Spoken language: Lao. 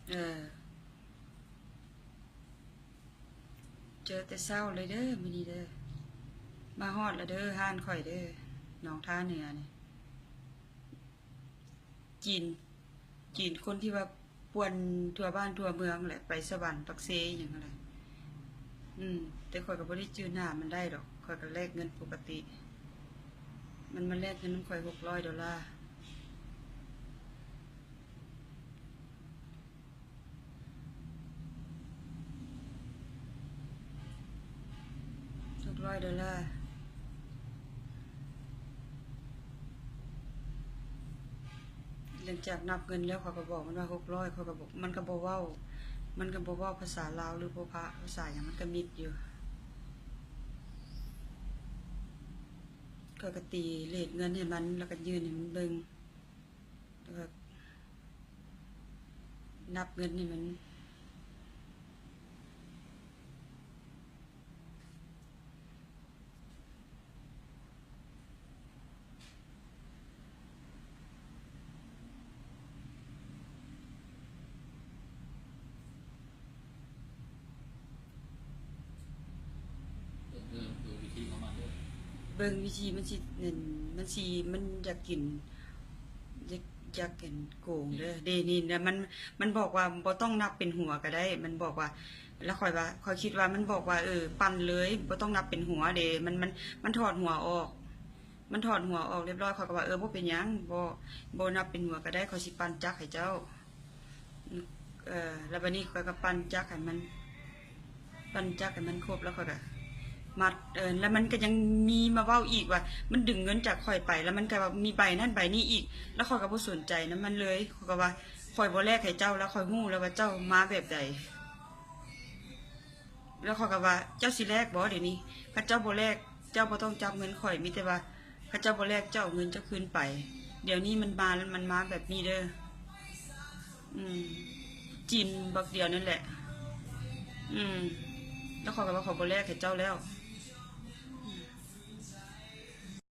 ເອີ ເຈີແຕ່ເຊົ້າເລີຍເດີມື້ນີ້ເດີ. ມາຮອດແລ້ວເດີ ຮ້ານຂ້ອຍເດີ ໜອງທ່າເໜືອນີ້. ຈີນ ຈີນຄົນທີ່ວ່າປ່ວນທົ່ວບ້ານທົ່ວເມືອງແຫຼະ ໄປສະຫວັນ ປາກເຊ ອີ່ຫຍັງຫັ້ນແຫຼະ. ອືມ ແຕ່ຂ້ອຍກໍບໍ່ໄດ້ຈື່ໜ້າມັນໄດ້ດອກ ຂ້ອຍກໍແລກເງິນປົກກະຕິ. ມັນມາແລກເງິນນຳຂ້ອຍຫົກຮ້ອຍໂດລາ. ຫົກຮ້ອຍໂດລາ. ຫຼັງຈາກນັບເງິນແລ້ວ ຂ້ອຍກໍບອກມັນວ່າຫົກຮ້ອຍ ຂ້ອຍກໍບອກ ມັນກໍບໍ່ເວົ້າ ມັນກໍບໍ່ເວົ້າພາສາລາວ ຫຼືບໍ່ພາ ພາສາຫຍັງ ມັນກໍມິດຢູ່. ຂ້ອຍກໍຕີເລດເງິນໃຫ້ມັນ ແລ້ວກໍຍື່ນໃຫ້ມັນເບິ່ງ ແລ້ວກໍນັບເງິນໃຫ້ມັນ. ເບິ່ງວິທີມັນຊິ ມັນຊິ ມັນຢາກກິນ ຢາກ ຢາກກິນໂກງເດີ. ເດ ນີ້ນະ ມັນ ມັນບອກວ່າບໍ່ຕ້ອງນັບເປັນຫົວກໍໄດ້ ມັນບອກວ່າ ແລ້ວຂ້ອຍວ່າ ຂ້ອຍຄິດວ່າມັນບອກວ່າ ເອີ ປັ່ນເລີຍ ບໍ່ຕ້ອງນັບເປັນຫົວເດ. ມັນ ມັນ ມັນຖອດຫົວອອກ ມັນຖອດຫົວອອກຮຽບຮ້ອຍ. ຂ້ອຍກໍວ່າ ເອີ ບໍ່ເປັນຫຍັງ ບໍ່ ບໍ່ນັບເປັນຫົວກໍໄດ້ ຂ້ອຍຊິປັ່ນຈັກໃຫ້ເຈົ້າ. ເອີ ແລ້ວບາດນີ້ຂ້ອຍກໍປັ່ນຈັກໃຫ້ມັນ ປັ່ນຈັກໃຫ້ມັນຄົບ ແລ້ວຂ້ອຍກໍມັດ ເອີ ແລ້ວມັນກໍຍັງມີມາເວົ້າອີກວ່າ ມັນດຶງເງິນຈາກຂ້ອຍໄປ ແລ້ວມັນກໍວ່າມີໃບນັ້ນໃບນີ້ອີກ ແລ້ວຂ້ອຍກໍບໍ່ສົນໃຈນຳມັນເລີຍ. ຂ້ອຍກໍວ່າ ຂ້ອຍບໍ່ແລກໃຫ້ເຈົ້າ ແລ້ວຂ້ອຍຮູ້ແລ້ວວ່າເຈົ້າມາແບບໃດ. ແລ້ວຂ້ອຍກໍວ່າ ເຈົ້າຊິແລກບໍ່ດຽວນີ້? ຄັນເຈົ້າບໍ່ແລກ ເຈົ້າບໍ່ຕ້ອງຈັບເງິນຂ້ອຍ ມີແຕ່ວ່າ ຄັນເຈົ້າບໍ່ແລກ ເຈົ້າເອົາເງິນເຈົ້າຄືນໄປ. ດຽວນີ້ມັນມາ ມັນມາແບບນີ້ເດີ. ອືມ ຈີນບັກດຽວນັ້ນແຫຼະ. ອືມ ແລ້ວຂ້ອຍກໍວ່າ ຂ້ອຍບໍ່ແລກໃຫ້ເຈົ້າແລ້ວ